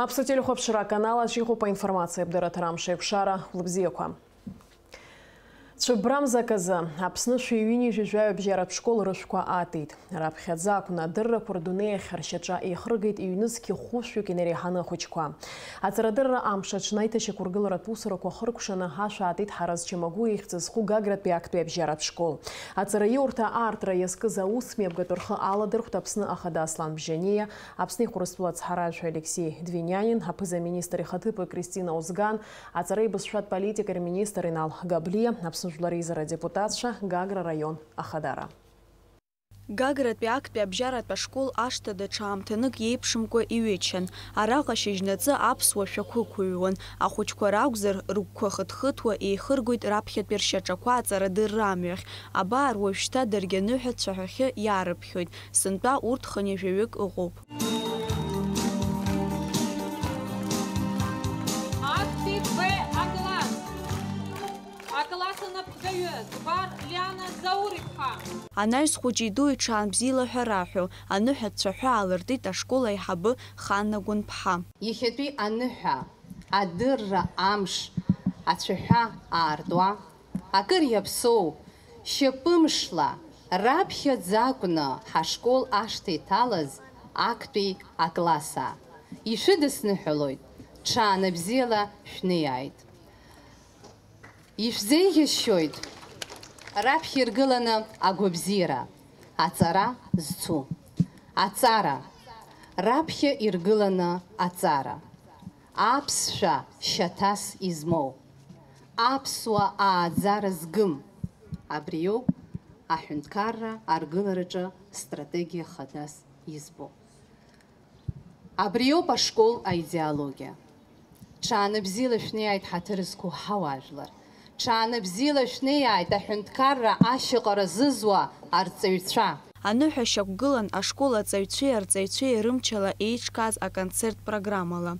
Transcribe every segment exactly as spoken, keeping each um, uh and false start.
Аԥсуа телехәаԥшра аканал аҿы иҟоуп аинформациа абдырраҭара амш еиқәшара. Лыбзиақәа. Цәыббра мзак азы Аԥсны шәи ҩынҩажәи жәаҩа бжьаратә школ рышәқәа аатит. Раԥхьаӡа акәны адыррақәа рдунеи ахь ршьаҿа еихыргеит ҩнызқь хәышәҩык инареиҳаны ахәыҷқәа. Аҵарадырра амш аҽны аиҭашьақәыргыларатә усурақәа ахыркәшаны ашә аатит Ҳараз Чамагәуа ихьӡ зху Гагратәи актәи абжьаратә школ. Аҵараиурҭа аартра иазкыз аусмҩаԥгатә рхы аладырхәт Аԥсны Ахада Аслан Бжьаниа, Аԥсны ихә Урыстәыла ацҳаражәҳәаҩ Алексеи Двинианин, аԥыза-министр ихаҭыԥуаҩ Кристина Озган, аҵареи абызшәатә политикеи рминистр Инал Габлиа, Аԥсны Жәлар реизара адепутатцәа, Гагра араион ахадара. Гагратәи актәи абжьаратә ашкол ашҭа даҽа аамҭанык иеиԥшымкәа иҩычан. Араҟа шьыжьнаҵы аԥсуа шәақәа ықәыҩуан. Ахәыҷқәа ракәзар, рыгәқәа хыҭхыҭуа еихыргоит раԥхьатәи ршьаҿақәа аҵарадырра амҩахь. Абар, уажәшьҭа даргьы аныҳәа цәаҳәахьы иаарыԥхьоит. Сынтәа урҭ хынҩажәаҩык ыҟоуп. Актәи Б акласс. Акласс анапхгаҩы Ӡбар Лиана Заур-иԥҳа. Анаҩс хәыҷи-дуи ҽаанбзиала ҳәа раҳәо, аныҳәа ацәаҳәа аалыртит ашкол аиҳабы Ханна Гәынԥҳа. Иахьатәи аныҳәа адырра амш ацәаҳәа аартуа, акыр иаԥсоу, шьапымшла, раԥхьаӡа акәны ҳашкол ашҭа иҭалаз актәи акласс аа. Ишәыдысныҳәалоит, ҽаанбзиала шәнеиааит. Ишәзеиӷьасшьоит раԥхьа иргыланы агәабзиара, аҵара зцу. Аҵара, раԥхьа иргыланы аҵара. Аԥсшәа шьаҭас измоу. Аԥсуа ааӡара згым. Абриоуп аҳәынҭқарра аргылараҿы стратегиа хадас избо. Абриоуп ашкол аидеологиа. Ҽаанбзиала шәнеиааит ҳаҭыр зқәу ҳауаажәлар. Ҽаанбзиала шәнеиааит аҳәынҭқарра ашьаҟара зызуа арҵаҩцәа. Аныҳәа шьақәгылан ашкол аҵаҩцәеи арҵаҩцәеи рымчала еиҿкааз аконцерт программала.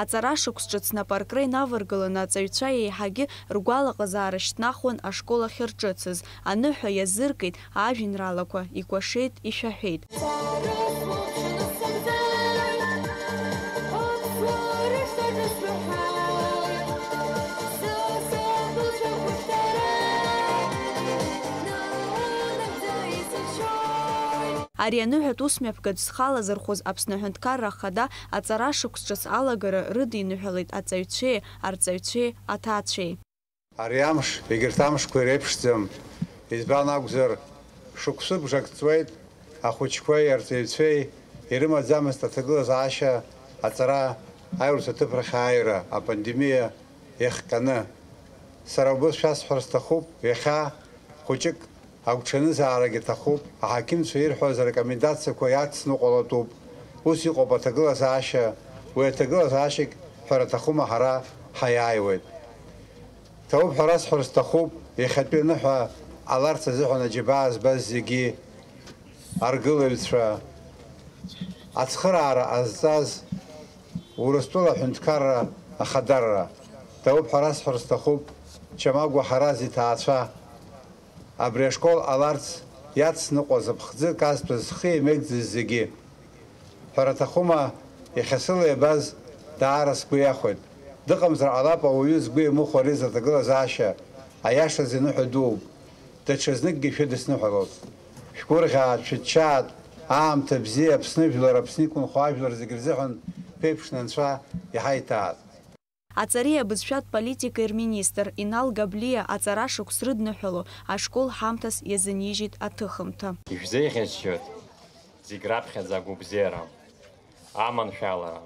Аҵара шықәс ҿыц нап аркра инаваргыланы аҵаҩцәа еиҳагьы ргәалаҟазаара шьҭнахуан ашкол ахь рҿыцыз, аныҳәа иазыркит ажәеинраалақәа, икәашеит, ишәаҳәеит. Ари аныҳәатә усмҩаԥгатә зхалазырхәыз Аԥсны Аҳәынҭқарра Ахада аҵара шықәс ҿыц алагара рыдиныҳәалеит аҵаҩцәеи, арҵаҩцәеи, аҭаацәеи. Ари амш, егьырҭ амшқәа иреиԥшӡам, избан акәзар, шықәсыбжак ҵуеит ахәыҷқәеи арҵаҩцәеи ирымаӡамызт аҭагылазаашьа аҵара аиурс аҭыԥ рахь ааира, апандемиа иахҟьаны. Сара убыс шәасҳәар сҭахуп, иахьа хәыҷык агәҽанызаарагь аҭахуп, аҳақьымцәа ирҳәаз арекомендациақәа иацныҟәалатәуп, ус иҟоуп аҭагылазаашьа, уи аҭагылазаашьагь ҳәара аҭахума ҳара ҳаиааиуеит. Ҭабуп ҳәа расҳәар сҭахуп, иахьатәи аныҳәа ҟаларц азыҳәан аџьабаа збаз зегьы, аргылаҩцәа, ацхыраара ҟазҵаз Урыстәыла аҳәынҭқарра ахадарра. Ҭабуп ҳәа расҳәар сҭахуп, Чамагәа Ҳараз иҭаацәа, абри ашкол ҟаларц иацныҟәаз аԥхӡы казҭәыз зхы иамеигӡаз зегьы. Ҳәара аҭахума, иахьа сыла иабаз даара сгәы иахәеит. Дыҟамзар ҟалап ауаҩы згәы иамыхәа ари зыҭагылазаашьа, аиашаз иныҳәа дууп. Даҽазныкгьы шәыдысныҳәалоит. Шәгәырӷьааит, шәыччааит, аамҭа бзиа, Аԥсны жәлар, Аԥсны иқәынхо ажәлар зегьы рзыҳәан ԥеиԥшны Анцәа иҳаиҭааит. Аҵареи абызшәатә политикеи рминистр Инал Габлиа аҵара шықәс рыдныҳәало ашкол ҳамҭас иазынижьит аҭыхымҭа. Ишәзеиӷьасшьоит зегь раԥхьаӡа агәабзиара, аманшәалара.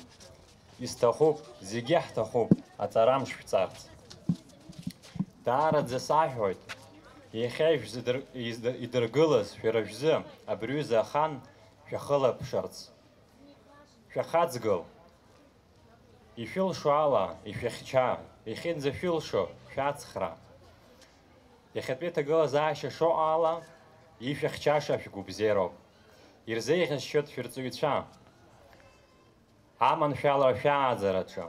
Исҭахуп, зегьы ҳҭахуп аҵара амш шәҵарц. Даараӡа саҳәоит, иахьа ишәзыдыр-, изд-, идыргылаз шәара шәзы абри аҩыза ахан шәахылаԥшырц. Шәахаҵгыл! Ишәылшо ала ишәыхьча, иахьынӡашәылшо шәацхраа. Иахьатәи аҭагылазаашьа шыҟоу ала, ишәыхьчаша шәгәабзиароуп. Ирзеиӷьасшьоит шәырҵаҩцәа. Аманшәалара шәааӡараҿы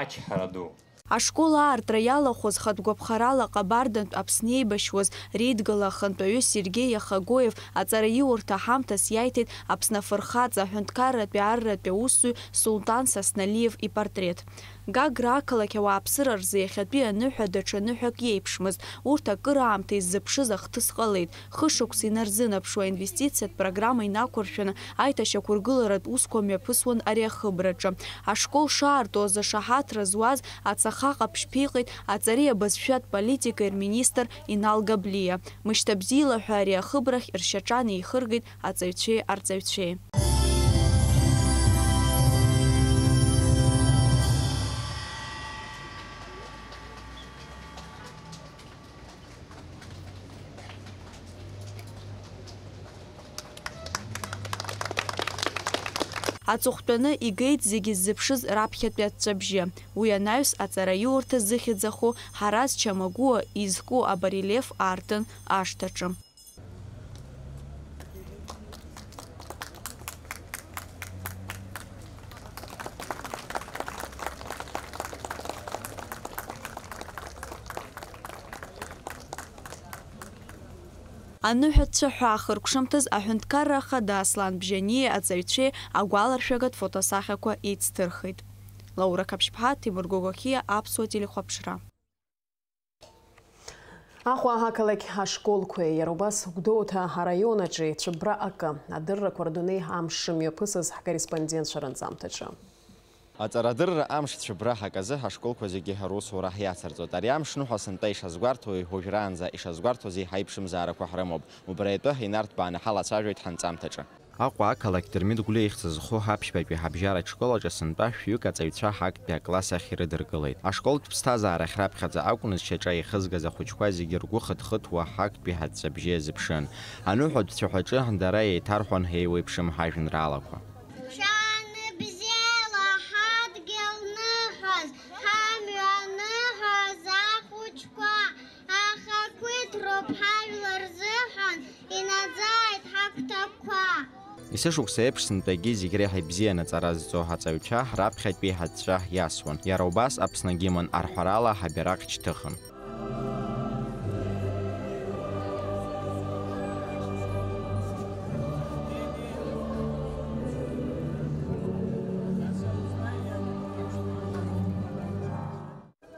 ачҳара ду. Ашкол аартра иалахәыз хатә гәаԥхарала Ҟабардантә Аԥсны еибашьуаз реидгыла ахантәаҩы Сергеи Иахагоев аҵараиурҭа ҳамҭас иаиҭеит Аԥсны афырхаҵа, аҳәынҭқарратәи арратәи аусзуҩ Султан Сасналиев ипортрет. Гагра ақалақь ауааԥсыра рзы иахьатәи аныҳәа даҽа ныҳәак иеиԥшмызт. Урҭ акыраамҭа иззыԥшыз ахҭыс ҟалеит. Хышықәса инарзынаԥшуа аинвестициатә программа инақәыршәаны аиҭашьақәыргыларатә усқәа мҩаԥысуан ари ахыбраҿы. Ашкол шаарту азы ашаҳаҭра зуаз ацаха ҟаԥшьԥиҟеит аҵареи абызшәатә политикеи рминистр Инал Габлиа. Мышьҭабзиала ҳәа ари ахыбрахь ршьаҿа неихыргеит аҵаҩцәеи арҵаҩцәеи. Аҵыхәтәаны игеит зегьы ззыԥшыз раԥхьатәи аҵәҵәабжьы. Уи анаҩс аҵараиурҭа зыхьӡ аху Ҳараз Чамагәуа изку абарельеф аартын ашҭаҿы. Аныҳәа цәаҳәа ахыркәшамҭаз аҳәынҭқарра ахада Аслан Бжьаниеи аҵаҩцәеи агәаларшәагатә фотосахьақәа еицҭырхит. Лаура Қаԥшьԥҳа, Ҭемыр Гогохиа, Аԥсуа телехәаԥшра. Аҟәа ақалақь ашколқәеи, иара убас Гәдоуҭа араион аҿы ицәыббра акы, адыррақәа рдунеи амш шымҩаԥысыз ҳкорреспондентцәа ранҵамҭаҿы. Аҵарадырра амш цәыббра ҳаказы ҳашколқәа зегьы русура иацырҵоит. Ари амш ныҳәа сынтәа ишазгәарҭои уажәраанӡа ишазгәарҭоз еиҳа иԥшымзаарақәа ҳрымоуп. Убри атәы инарҭбааны ҳалацәажәоит ҳанҵамҭаҿы. Аҟәа ақалақь Дырмит Гәлиа ихьӡ зху аԥшьбатәи ҳабжьаратә школ аҿы сынтәа шәҩык аҵаҩцәа ҳактәи акласс ахь ирыдыркылеит. Ашколтә ԥсҭазаарахь раԥхьаӡа акәны зшьаҿа ихызгаз ахәыҷқәа зегьы ргәы хыҭ-хыҭуа ҳактәи ҳаҵәҵәабжьы иазыԥшын. Аныҳәатә цәаҳәаҿы дара еиҭарҳәон еиуеиԥшым ҳажәеинраалақәа. Шәааны бзиала ҳадгьыл ныҳәаз, ҳамҩа ныҳәаз ахәыҷқәа, ахақәиҭроуп ҳажәлар рзыҳәан, инаӡааит ҳагәҭақәа. Есышықәса еиԥш сынтәагьы зегь реиҳа ибзианы аҵара зҵо ҳаҵаҩцәа раԥхьатәи ҳаҵәҵәа иасуан. Иара убас Аԥсны гимн арҳәарала ҳабираҟ шьҭыхын.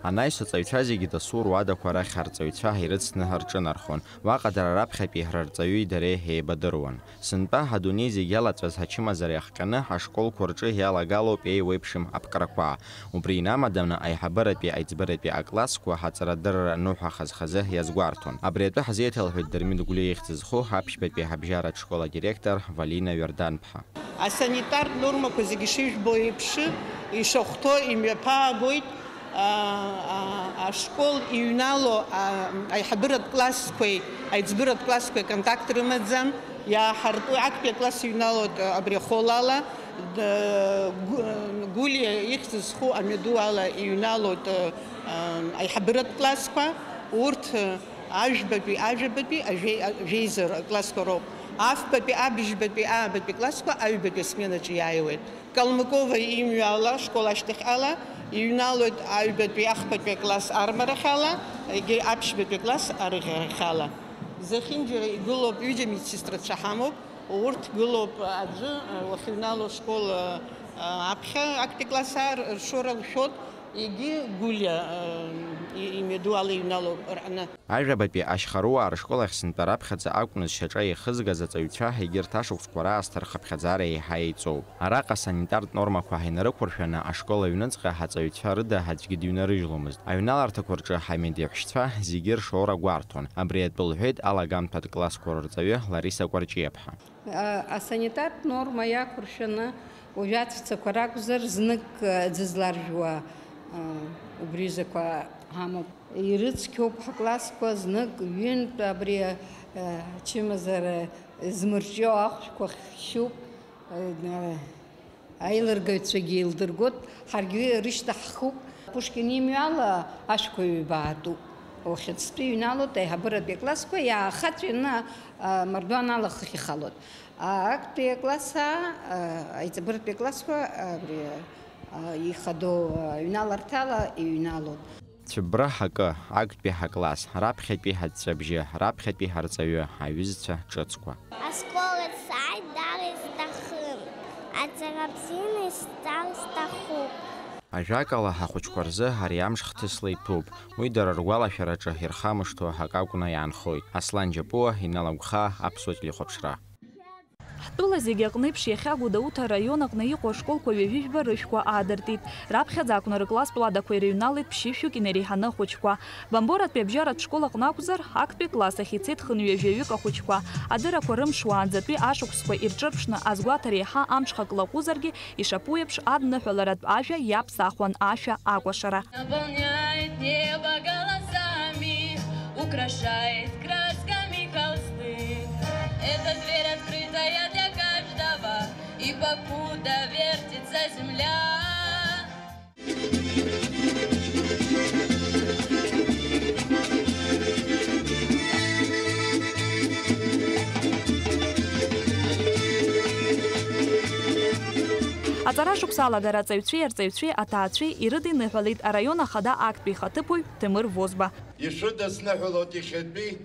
Анаҩс аҵаҩцәа зегьы дасу руадақәа рахь арҵаҩцәа ирыцны рҿынархон. Уаҟа дара раԥхьатәи ҳрарҵаҩи дареи еибадыруан. Сынтәа адунеи зегь иалаҵәаз ачымазара иахҟьаны ҳашколқәа рҿы иалагалоуп еиуеиԥшым аԥкрақәа. Убри инамаданы аиҳабыратәи аиҵбыратәи аклассқәа ҳаҵарадырра ныҳәа хаз-хазы иазгәарҭон. Абри атәы ҳзеиҭалҳәеит Дырмит Гәлиа ихьӡ зху аԥшьбатәи ҳабжьаратә школ адиректор Валина Ҩарданԥҳа. Асанитартә нормақәа зегьы шыжәбо еиԥш, ишахәҭоу имҩаԥаагоит, а, а, ашкол иҩнало, а, аиҳабыратә классқәеи аиҵбыратә классқәеи аконтакт рымаӡам, иааҳарту актәи акласс иҩналоит, а, абри ахолала, д-, Гу-, Гәлиа ихьӡ зху амҩаду ала иҩналоит, а, а, аиҳабыратә классқәа, урҭ, а, Ажәбатәи, ажәабатәи, ажәеи-, ажәеизыр аклассқәа роуп. Афбатәи, абжьбатәи, аабатәи классқәа аҩбатәи асменаҿы иааиуеит. Калмыкова имҩала, ашкол ашьҭахьала, иҩналоит аҩбатәи, ахԥатәи акласс армарахьала, егьи аԥшьбатәи акласс арӷьарахьала. Зехьынџьара игылоуп, ҩыџьа медсестрацәа ҳамоуп, урҭ гылоуп аӡәы, уахьыҩнало ашкол, аԥхьа актәи класс аар-, ршоура лшәот. Егьи Гәлиа, э, и-, имҩаду ала иҩналоуп рҟны. Ажәабатәи ашьхаруаа рышкол ахь сынтәа раԥхьаӡа акәны зшьаҿа ихызгаз аҵаҩцәа егьырҭ ашықәсқәа раасҭа рхыԥхьаӡара еиҳа еиҵоуп. Араҟа санитартә нормақәа ҳаинарықәыршәаны, ашкол аҩныҵҟа ҳаҵаҩцәа рыда аӡәгьы дыҩнарыжьломызт. Аҩналарҭақәа рҿы Ҳамид иҳәшьцәа зегьы ршоура гәарҭон. Абри атәы лҳәеит алагамҭатә классқәа рырҵаҩы Лариса Кәарҷиаԥҳа. А, асанитартә норма иақәыршәаны, уажә аҵәцақәа ракәзар, знык, а, аӡы зларжәуа, а, убри рзақәа ҳамоуп. Ирыцқьоуп ҳаклассқәа, знык, ҩынтә, абри, а, ачымазара змырҿио ахәшәқәа хьшьуп, а, аилыргаҩцәагьы еилдыргоит, ҳаргьы рышьҭа ҳхуп. Пушкин имҩала ашәқәа ҩбаатәуп. Уахьынтәи иҩналоит аиҳабыратәи аклассқәа, иаахаҵәины, а, мардуанала хыхь ихалоит. А, актәи акласс, а, аиҵбыратәи аклассқәа, абри, а, ихадоу, а, ҩналарҭала иҩналоит. Цәыббра ҳакы, актәи ҳакласс, раԥхьатәи ҳаҵәҵәабжьы, раԥхьатәи ҳарҵаҩы, аҩызцәа ҿыцқәа. Аскол сааит, дара исҭахым, аҵара бзианы исҵар сҭахуп. Ажәакала, ҳахәыҷқәа рзы ари амш хҭысла иҭәуп. Уи дара ргәалашәараҿы ирхамышҭуа акы акәны иаанхоит. Аслан Џьапуа, Инал Агәхаа, Аԥсуа телехәаԥшра. Ҳтәыла зегьы аҟны еиԥш, иахьа Гәдоуҭа араион аҟны иҟоу ашколқәа ҩажәи жәба рышәқәа аадыртит. Раԥхьаӡа акәны рыкласстә уадақәа ирыҩналеит ԥшьышәҩык инареиҳаны ахәыҷқәа. Бамборатәи абжьаратә школ аҟны акәзар, актәи класс ахь ицеит хынҩажәаҩык ахәыҷқәа. Адыррақәа рымш уаанӡатәи ашықәсқәа ирҿырԥшны азгәаҭара еиҳа амҽхак лаҟәызаргьы, ишаԥу еиԥш, адныҳәаларатә ажәа иаԥсахуан ашәа акәашара. Наполняет небо голосами, украшает красками холсты. Это дверь, открытая для каждого, и покуда вертится земля. Аҵара шықәса алагара аҵаҩцәеи арҵаҩцәеи аҭаацәеи ирыдиныҳәалеит араион ахада актәи ихаҭыԥуаҩ Ҭемыр Возба. Ишәыдысныҳәалоит иахьатәи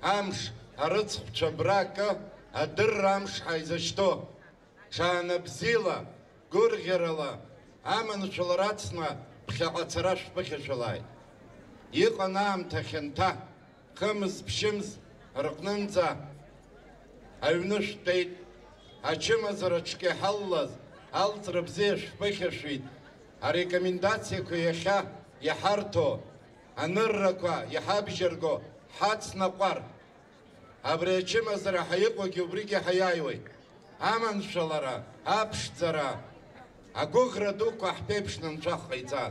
амш, арыцхәцәа абра акы адырра амш ҳаизашьҭоу. Ҽаанбзиала, гәырӷьарала, аманшәалара ацны ԥхьаҟа ацара шәԥыхьашәалааит. Иҟан аамҭа хьанҭа, хымз-ԥшьымз рҟнынӡа аҩны шәтәеит, ачымазара ҽк иҳаллаз алҵра бзиа шәԥыхьашәеит, арекомендациақәа иахьа иҳарҭо, аныррақәа иҳабжьарго ҳацнаҟәар. Абри ачымазара ҳаиҟәагьы убригьы ҳаиааиуеит. Аманшәалара, аԥшӡара, агәыӷра дуқәа ҳԥеиԥшны анцәа ҳҟаиҵа.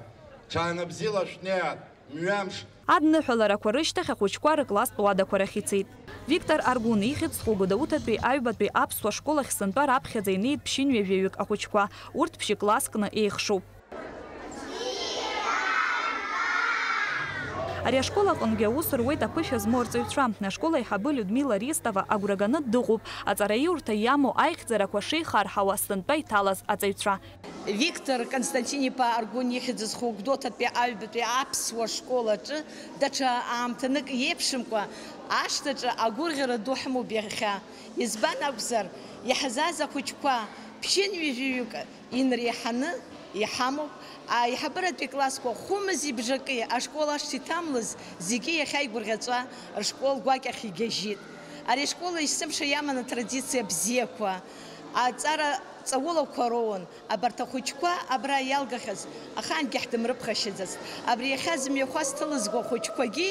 Ҽаанбзиала шәнеиааит, мҩамш. Адныҳәаларақәа рышьҭахь ахәыҷқәа рыкласстә уадақәа рахь ицеит. Виктор Аргәын ихьӡ зху Гәдоуҭатәи аҩбатәи аԥсуа школ ахь сынтәа раԥхьаӡа инеит ԥшьынҩажәаҩык ахәыҷқәа. Урҭ ԥшьыкласск еихшоуп. Ари ашкол аҟынгьы аус руеит аԥышәа змоу арҵаҩцәа. Ашкол аиҳабы Людмила Ристова агәра ганы дыҟоуп аҵараиурҭа иамоу аихьӡарақәа шеихарҳауа сынтәа иҭалаз аҵаҩцәа. Виктор Константин-иԥа Аргәын ихьӡ зху Гәдоуҭатәи аҩбатәи аԥсуа школ аҿы даҽа аамҭанык иеиԥшымкәа ашҭаҿы агәырӷьара ду ҳамоуп иахьа. Избан акәзар, иаҳзааз ахәыҷқәа ԥшьынҩажәаҩык инреиҳаны иҳамоуп. Аиҳабыратәи классқәа хәымзи бжаки ашкол ашҭа иҭамлаз зегьы иахьа игәырӷьаҵәа ршкол гәакьахь игьежьит. Ари ашкол есымша иаман атрадициа бзиақәа, аҵара ҵаулақәа роуан. Абарҭ ахәыҷқәа абра иалгахьаз ахаангьы ҳдымрыԥхашьаӡацт. Абри иахьа зымҩахәасҭа лызго ахәыҷқәагьы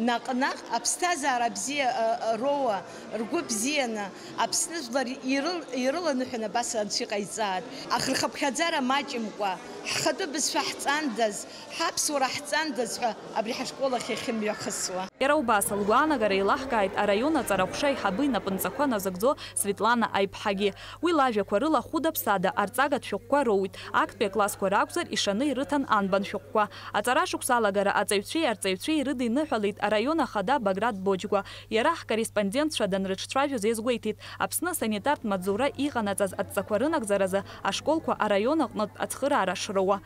наҟ-наҟ аԥсҭазаара бзиа, ы, ы, роуа, ргәы бзианы, Аԥсны жәлар ирыл-, ирыланыҳәан абас анцәа иҟаиҵааит. Ахырхыԥхьаӡара маҷымкәа, ҳхатәы бызшәа ҳҵандаз, ҳаԥсуара ҳҵандаз ҳәа абри ҳашкол ахь иахьымҩахысуа. Иара убас, лгәаанагара еилаҳкааит араион аҵарахәша аиҳабы инапынҵақәа назыгӡо Светлана Аиԥҳагьы. Уи лажәақәа рыла хәыда-ԥсада арҵагатә шәҟәқәа роуит, актәи аклассқәа ракәзар, ишаны ирыҭан анбан шәҟәқәа. Аҵара шықәса алагара аҵаҩцәеи арҵаҩцәеи ирыдиныҳәалеит араион ахада Баграт Боџьгәа. Иара ҳкорреспондентцәа данрыҿцәажәоз иазгәеиҭеит, Аԥсны асанитартә маҵзура иҟанаҵаз адҵақәа рынагӡаразы ашколқәа араион аҟнытә ацхыраара шроуа.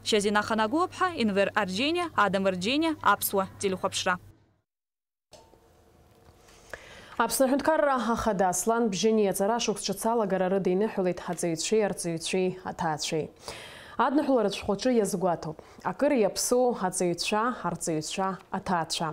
Шьазина Ханагәыаԥҳа, Енвер Арџьениа, Адам Арџьениа, Аԥсуа телехәаԥшра. Аԥсны аҳәынҭқарра ахада Аслан Бжьаниа аҵара шықәс ҿыц алагара рыдиныҳәалеит аҵаҩцәеи арҵаҩцәеи аҭаацәеи. Адныҳәаларатә шәҟәаҿы иазгәаҭоуп. Акыр иаԥсоу аҵаҩцәа, арҵаҩцәа, аҭаацәа.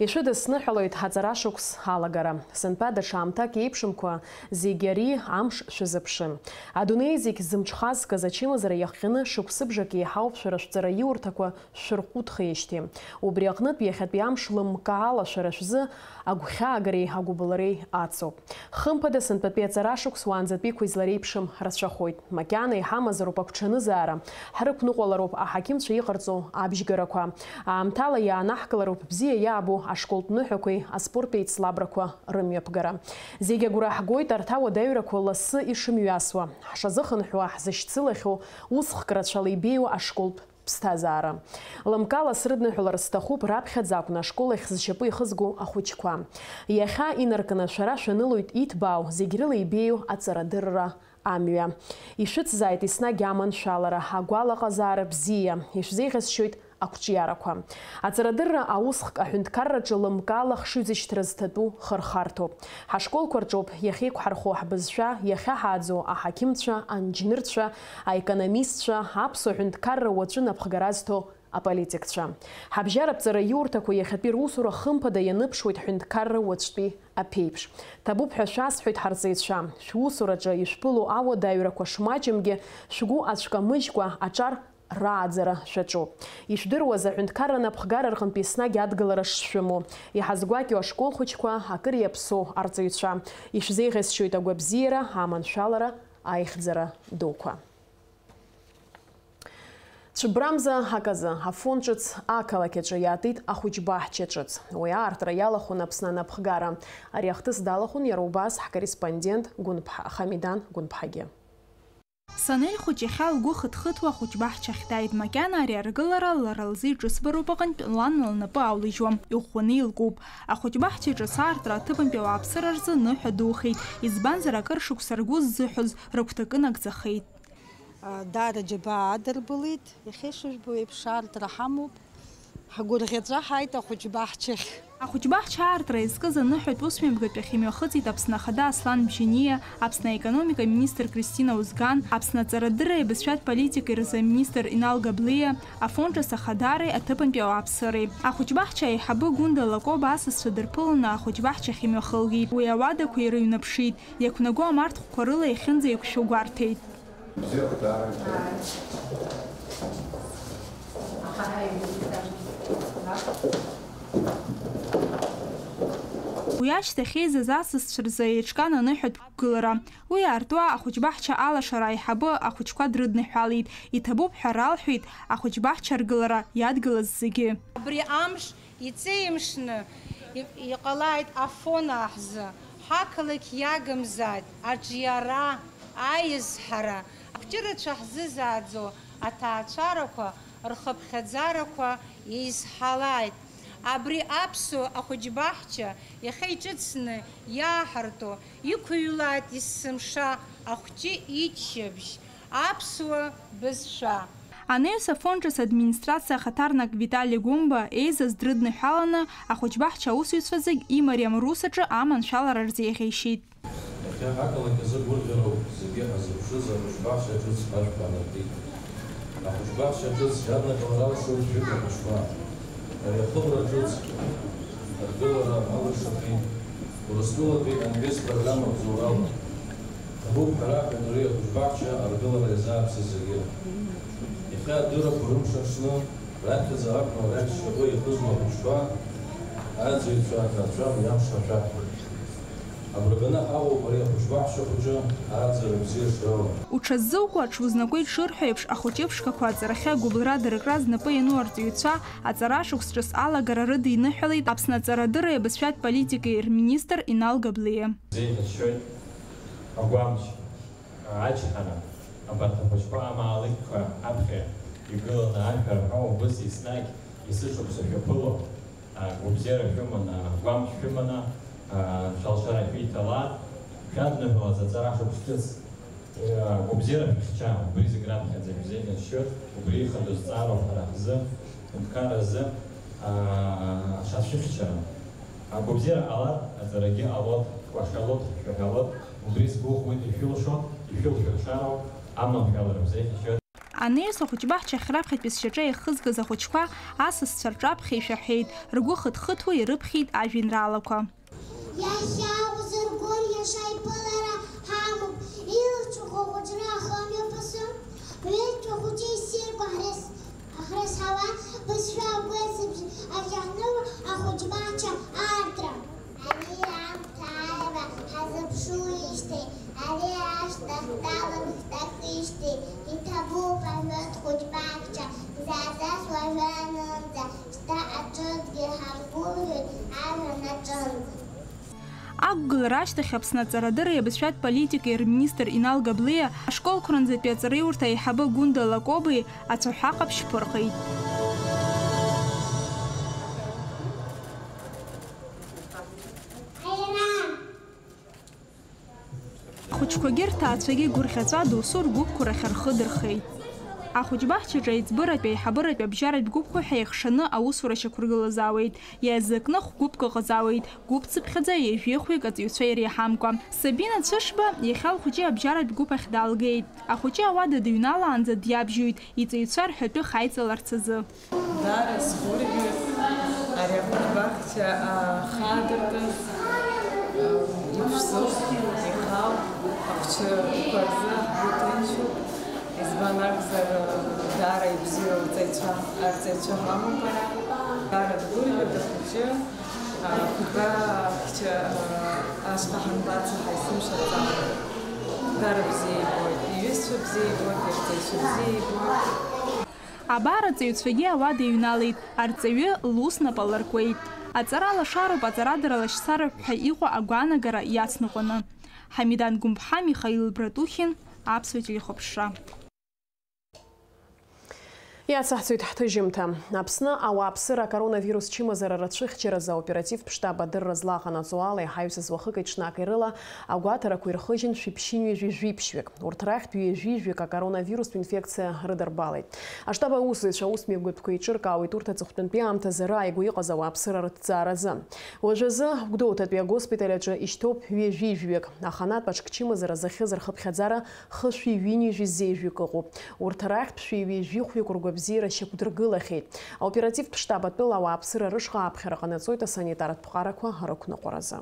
Ишәыдысныҳәалоит аҵара шықәс алагара. Сынтәа даҽа аамҭак еиԥшымкәа зегь ари амш шәазыԥшын. Адунеи зегь зымҽхазкыз ачымазара иахҟьаны шықәсыбжак еиҳауп шәара шәҵараиурҭақәа шәырҟәыҭхеижьҭеи. Убри аҟнытә иахьатәи амш лымкаала шәара шәзы агәхьаагареи агәыбылреи ацуп. Хымԥада, сынтәатәи аҵара шықәс уаанӡатәиқәа излареиԥшым рацәахоит. Макьана иҳамазароуп агәҽанызаара, ҳрықәныҟәалароуп аҳақьымцәа иҟарҵо абжьгарақәа. Аамҭала иаанаҳкылароуп бзиа иаабо ашколтә ныҳәақәеи аспорттә еицлабрақәа рымҩаԥгара. Зегь агәра ҳгоит арҭ ауадаҩрақәа лассы ишымҩасуа, ҳшазыхынҳәуа, ҳзышьцылахьоу, усхк рацәала ибеиоу ашколтә Ԥсҭазаара. Лымкаала срыдныҳәалар сҭахуп раԥхьаӡа акәны ашкол ахь зшьапы ихызго ахәыҷқәа. Иахьа инаркны шәара шәанылоит иҭбаау, зегь рыла ибеиоу аҵарадырра амҩа. Ишәыцзааит еснагь аманшәалара, агәалаҟазаара бзиа, ишәзеиӷьасшьоит ақәҿиарақәа. Аҵарадырра аусхк аҳәынҭқарраҿы лымкаала хшыҩзышьҭра зҭатәу хырхарҭоуп. Ҳашколқәа рҿоуп иахьеиқәҳархо ҳбызшәа, иахьаҳааӡо аҳақьымцәа, анџьнырцәа, аекономистцәа, аԥсуа ҳәынҭқарра уаҵәы напхгара зҭо аполитикцәа. Ҳабжьаратә ҵараиурҭақәа иахьатәи русура хымԥада ианыԥшуеит ҳҳәынҭқарра уаҵәтәи аԥеиԥш. Ҭабуп ҳәа шәасҳәоит ҳарҵаҩцәа, шәусураҿы ишәԥыло ауадаҩрақәа шмаҷымгьы шәгәы ацәкамыжькәа аҿар рааӡара шәаҿуп. Ишәдыруаз, аҳәынҭқарра напхгара рҟынтә еснагь адгылара шшәымоу. Иҳазгәакьоу ашкол хәыҷқәа, акыр иаԥсоу арҵаҩцәа. Ишәзеиӷьасшьоит агәабзиара, аманшәалара, аихьӡара дуқәа. Цәыббрамза аказы, Афон ҿыц ақалақь аҿы иаатит ахәыҷбаҳча ҿыц. Уи аартра иалахәын Аԥсны анапхгара. Ари ахҭыс далахәын иара убас ҳкорреспондент Гәынԥҳа-, Хамидан Гәынԥҳагьы. Санель хәыҷ иахьа лгәы хыҭхыҭуа ахәыҷбаҳчахь дааит. Макьана ари аргылара лара лзы иҿыцбароуп аҟынтә, лан лнапы аулыжьуам, иӷәӷәаны илкуп. Ахәыҷбаҳча иҿы саартра аҭыԥантәи ауааԥсыра рзы ныҳәа духеит, избанзар, акыр шықәса ргәы ззыҳәоз рыгәҭакы нагӡахеит. Даара џьабаа адырбылеит, иахьа ишыжәбо еиԥш аартра ҳамоуп. Ҳгәырӷьаҵәа ҳааит ахәыҷбаҳчахь. Ахәыҷбаҳча аартра иазкыз аныҳәатә усмҩаԥгатәахь имҩахыҵит Аԥсны Ахада Аслан Бжьаниа, Аԥсны аекономика аминистр Кристина Узган, Аԥсны аҵарадырреи абызшәатә политикеи рзы аминистр Инал Габлиа, Афон ҿыц ахадареи аҭыԥантәи ауааԥсыреи. Ахәыҷбаҳча аиҳабы Гәында Лакоба асасцәа дырԥыланы ахәыҷбаҳчахь имҩахылгеит. Уи ауадақәа ирыҩнаԥшит, иақәнаго амарҭхәқәа рыла иахьынӡаиқәшәо гәарҭеит. Бзиахә даара. Уи ашьҭахь еизаз асасцәа рзы еиҿкаан аныҳәатә қәгылара. Уи аартуа ахәыҷбаҳча алашара аиҳабы ахәыҷқәа дрыдныҳәалеит. Иҭабуп ҳәа ралҳәеит ахәыҷбаҳча аргылара иадгылаз зегьы. Абри амш Иҵеимшны и-, иҟалааит Афон аҳзы, ҳақалақь иагымзааит аҿиара, аизҳара, ақәҷырацәа ҳзызааӡо аҭаацәарақәа рхыԥхьаӡарақәа еизҳалааит. Абри аԥсуа ахәыҷбаҳча иахьа иҿыцны иааҳарту иқәыҩлааит есымша ахәҷы иччабжь, аԥсуа бызшәа. Анаҩс Афон ҿыц администрациа ахаҭарнак Витали Гәымба еизаз дрыдныҳәаланы, ахәыҷбаҳча аусзуҩцәа зегь имариам рус аҿы аманшәалара рзеиӷьеишьеит. Иахьа ҳақалақь азы гәырӷьароуп зегьы ҳазыԥшыз ахәыҷбаҳча ҿыц ашәқәа анартит. Ахәыҷбаҳча ҿыц иаднакылар алшоит жәытә ахәыҷқәа. Ари ахыбра ҿыц аргылара алыршахьеит Урыстәылатәи англизтә программа бзоурала. Ҭабуп ҳәа раҳәоит ари ахәыҷбаҳча аргылара иазааԥсаз зегьы. Иахьа адыррақәа рымш аҽны, раԥхьаӡа акәны арахь зшьапы иахызго ахәыҷқәа, аӡаҩцәа, аҭаацәа уи амш ҳашәаҳҳәоит. Агәра ганы ҳаҟоуп ари ахәыҷбаҳча хәыҷы ааӡара бзиа шрылам. Уҽаззукуа аҽузнакуеит шырҳәо еиԥш, ахәыҷы ԥшқақәа аҵарахьы агәыбылра дыркра знапы иану арҵаҩцәа аҵара шықәс ҿыц алагара рыдиныҳәалеит Аԥсны аҵарадырреи абызшәатә политикеи рминистр Инал Габлиа. Зеиӷьасшьоит агәамч, ачҳара, абарҭ ахәыҷқәа амаалықьқәа аԥхьа игыланы ашәа рҳәо убыс еснагь есышықәса шәаԥыло, агәабзиара шәыманы, агәамч шәыманы, шәалшара шәиҭалааит, шәадныҳәалаз аҵара шықәс ҿыц, агәабзиара шәыхьча, убри зегь раԥхьаӡа шәзеиӷьасшьоит, убри ихадоу зҵаароуп ҳара ҳзы, ҳҳәынҭқарра азы, ашацәыхьчара. Агәабзиара ҟалар, аҵарагьы ҟалоит, кәашалоит, шәаҳәалоит, убри сгәыӷуеит, ишәылшоит, ишәылшәыршароуп, аманшәалара шәзеиӷьасшьоит. Анаҩс ахәыҷбаҳчахь раԥхьатәи сшьаҿа иахызгаз ахәыҷқәа асасцәа рҿаԥхьа ишәаҳәеит, ргәы хыҭхыҭуа ирыԥхьеит ажәеинраалақәа. Иахьа узыргәырӷьаша аиԥылара ҳамоуп, илацәажәо ахәыҷра ахымҩаԥасы, ҩыџьа хәыҷы иссирқәа ҳрыс-, ҳрызҳауа бызшәа агәеисыбжь ахьаҳныҳәо ахәыҷбаҳча аартра. Ари аамҭа ааира ҳазыԥшуижьҭеи, ари ашьҭахь далымхтәахижьҭеи, иҭабуп аҳәоит хәыҷбаҳча, зааӡаз уажәы анынӡа, шьҭа аҿыцгьы ҳаргәырӷьоит ажәҩан аҿынӡа. Ақәгылара ашьҭахь Аԥсны аҵарадырреи абызшәатә политикеи рминистр Инал Габлиа ашколқәа рынӡатәи аҵараиурҭа аиҳабы Гәында Лакобеи ацәаҳәа ҟаԥшь ԥырҟеит. Ахәыҷқәагьы рҭаацәагьы гәырӷьаҵәа досу ргәыԥқәа рахь рхы дырхеит. Ахәыҷбаҳчаҿы аиҵбыратәи аиҳабыратәи абжьаратә гәыԥқәа ҳәа еихшаны аусура шьақәыргылазаауеит, иазакны хә-гәыԥк ыҟазаауеит, гәыԥ-цыԥхьаӡа ҩажәи хәҩык аҵаҩцәа иреиҳамкәа. Сабина Цәышба иахьа лхәыҷы абжьаратә гәыԥ ахь далгеит. Ахәыҷы ауада дыҩналаанӡа диабжьоит, иҵаҩцәа рҳәатәы хаиҵаларц азы. Даара сгәырӷьоит ари ахәыҷбаҳча ахадыртыз, иԥшӡоуп, ихаауп, ахәыҷқәа рзы ҳгәы ҭынчуп, избан акәзар, даара ибзиоу арҵаҩцәа, арҵаҩцәа ҳамоуп ара. Даара дгәырӷьоит ахәыҷы, ахәыҷбаҳча ашҟа ҳанбацо ҳаисымшаӡакәа. Даара бзиа ибоит, иҩызцәа бзиа ибоит, ирҵаҩцәа бзиа ибоит. Абар аҵаҩцәагьы ауада иҩналеит, арҵаҩы лус нап алыркуеит. Аҵара лашароуп аҵарадара лашьцароуп ҳәа иҟоу агәаанагара иацныҟәаны. Ҳамидан Гәымԥҳа, Михаил Братухин, Аԥсуа телехәаԥшра. Иацаҳҵоит ҳҭыжьымҭа. Аԥсны ауааԥсыра акоронавирус чымазара рацәыхьчаразы аоперативтә штаб адырра злаҟанаҵо ала иҳаҩсыз уахыки ҽнаки рыла агәаҭарақәа ирхыжьын шәиԥшьынҩажәи жәиԥшьҩык. Урҭ рахьтә ҩажәи жәаҩык акоронавирустә инфекциа рыдырбалеит. Аштаб аусзуҩцәа аусмҩаԥгатәқәа еиҿыркаауеит урҭ аҵыхәтәантәи аамҭазы рааигәа иҟаз ауааԥсыра рыҭҵааразы. Уажәазы Гәдоуҭатәи агоспиталь аҿы ишьҭоуп ҩажәи жәаҩык, аханатә аҿк чымазара зыхьыз рхыԥхьаӡара хышәи ҩынҩажәи зеижәҩык ыҟоуп. Урҭ рахьтә шәи ҩажәи хәҩык ргәабзиара шьақәдыргылахьеит. Аоперативтә штаб атәыла ауааԥсыра рышҟа аԥхьара ҟанаҵоит асанитартә ԥҟарақәа рықәныҟәаразы.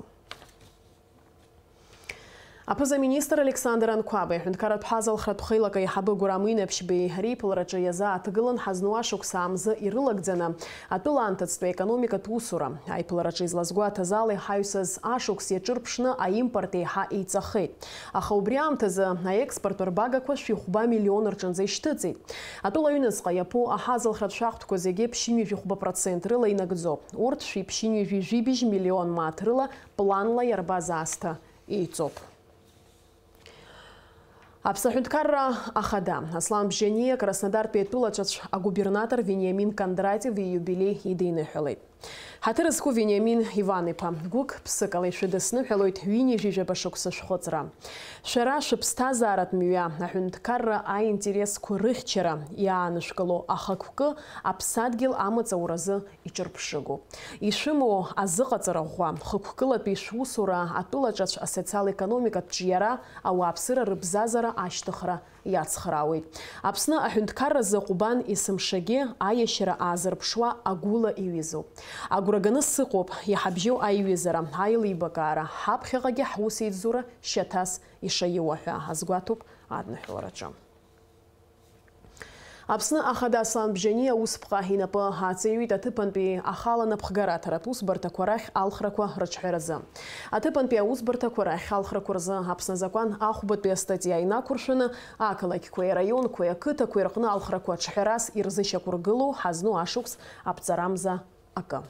Аԥыза-министр Александр Анқәаба, аҳәынҭқарратә ҳазалхратә хеилак аиҳабы Гәырам Инаԥшьбеи реиԥылараҿы иазааҭгылан ҳазну ашықәс аамзы ирылагӡаны атәыла анҭыҵтәи аекономикатә усура. Аиԥылараҿы излазгәаҭаз ала иҳаҩсыз ашықәс иаҿырԥшны аимпорт еиҳа еиҵахеит. Аха убри аамҭазы аекспорттә рбагақәа шәи хәба миллион рҿынӡа ишьҭыҵит. Атәыла аҩныҵҟа иаԥу аҳазалхратә шәахтәқәа зегьы ԥшьынҩажәи хәба процент рыла инагӡоуп. Урҭ шәи ԥшьынҩажәи жәибжь миллион мааҭ рыла планла иарбаз аасҭа еиҵоуп. Аԥсны аҳәынҭқарра ахада Аслан Бжьаниа Краснодартәи атәылаҿацә агубернатор Вениамин Кондратиев ииубилеи идиныҳәалеит. Ҳаҭыр зқәу Вениамин Иван-иԥа, гәык-ԥсыкала ишәыдысныҳәалоит ҩынҩажәи жәаба шықәса шәхыҵра. Шәара шәыԥсҭазааратә мҩа аҳәынҭқарра аинтересқәа рыхьчара иаанышәкыло ахықәкы аԥсадгьыл амаҵ ауразы иҿырԥшыгоуп. Ишәымоу азыҟаҵара ӷәӷәа, хықәкылатәи шәусура, атәылаҿацә асоциал-економикатә ҿиара, ауааԥсыра рыбзазара ашьҭыхра иацхраауеит. Аԥсны аҳәынҭқарразы Ҟәбан есымшагьы аиашьара аазырԥшуа агәыла иҩызоуп. Агәра ганы сыҟоуп, иҳабжьоу аиҩызара, аилибакаара, ҳаԥхьаҟагьы ҳусеицура шьаҭас ишаиуа ҳәа азгәаҭоуп адныҳәалараҿы. Аԥсны ахада Аслан Бжьаниа аусԥҟа инапы ааҵаҩит аҭыԥантәи ахала напхгараҭаратә усбарҭақәа рахь алхрақәа рыҿҳәаразы. Аҭыԥантәи аусбарҭақәа рахь алхрақәа рзы Аԥсны азакәан ахәбатәи астатиа инақәыршәаны, ақалақьқәеи араионқәеи ақыҭақәеи рҟны алхрақәа ҿҳәарас ирзышьақәыргылоу ҳазну ашықәс аԥҵарамза акы.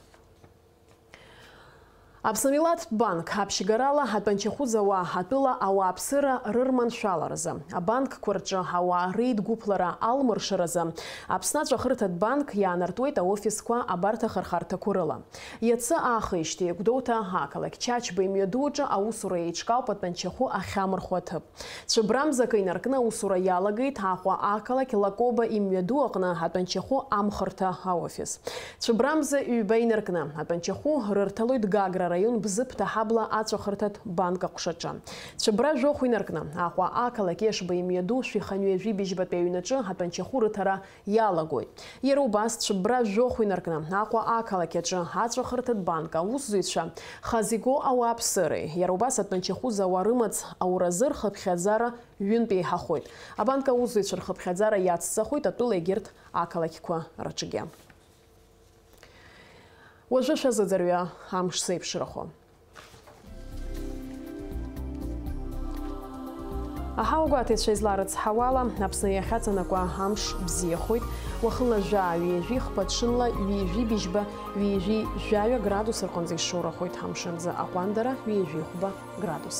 Аԥсны Милаҭтә банк аԥшьгарала атәанчахәы зауа атәыла ауааԥсыра рырманшәаларазы, абанкқәа рҿы ауаа реидгәыԥлара алмыршаразы Аԥсны аҵәахырҭатә банк иаанартуеит аофисқәа абарҭ ахырхарҭақәа рыла. Иацы аахижьҭеи Гәдоуҭа ақалақь Чачба имҩаду аҿы аусура еиҿкаауп атәанчахәы ахьамырхәо аҭыԥ. Цәыббрамза акы инаркны аусура иалагеит Аҟәа ақалақь Лакоба имҩаду аҟны атәанчахәы амхырҭа аофис. Цәыббрамза ҩба инаркны атәанчахәы рырҭалоит Гагра араион Бзыԥҭа ҳабла аҵәахырҭатә банк аҟәшаҿы. Цәыббра жәохә инаркны Аҟәа ақалақь Ешба имҩаду шәи хынҩажәи быжьбатәи аҩнаҿы атәанчахәы рыҭара иалагоит. Иара убас цәыббра жәохә инаркны Аҟәа ақалақь аҿы аҵәахырҭатә банк аусзуҩцәа хазиго ауааԥсыреи, иара убас атәанчахәы зауа рымаҵ ауразы рхыԥхьаӡара ҩынтә еиҳахоит. Абанк аусзуҩцәа рхыԥхьаӡара иацҵахоит атәыла егьырҭ ақалақьқәа рҿгьы. Уажәы шәазыӡырҩы амш зеиԥшрахо. Аҳауагәаҭаҩцәа изларыцҳауала, Аԥсны иахьаҵанакуа амш бзиахоит, уахынла жәаа ҩажәи хԥа, ҽынла ҩажәи быжьба, ҩажәи жәаҩа градус рҟынӡа ишоурахоит, амшынӡы аҟәандара ҩажәи хәба градус.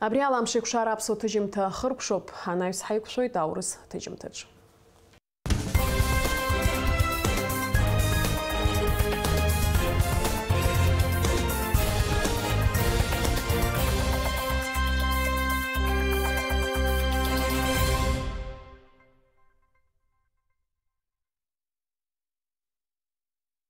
Абри ала амшеикәшара аԥсуа ҭыжьымҭа хыркәшоуп, анаҩс ҳаиқәшәоит аурыс ҭыжьымҭаҿ.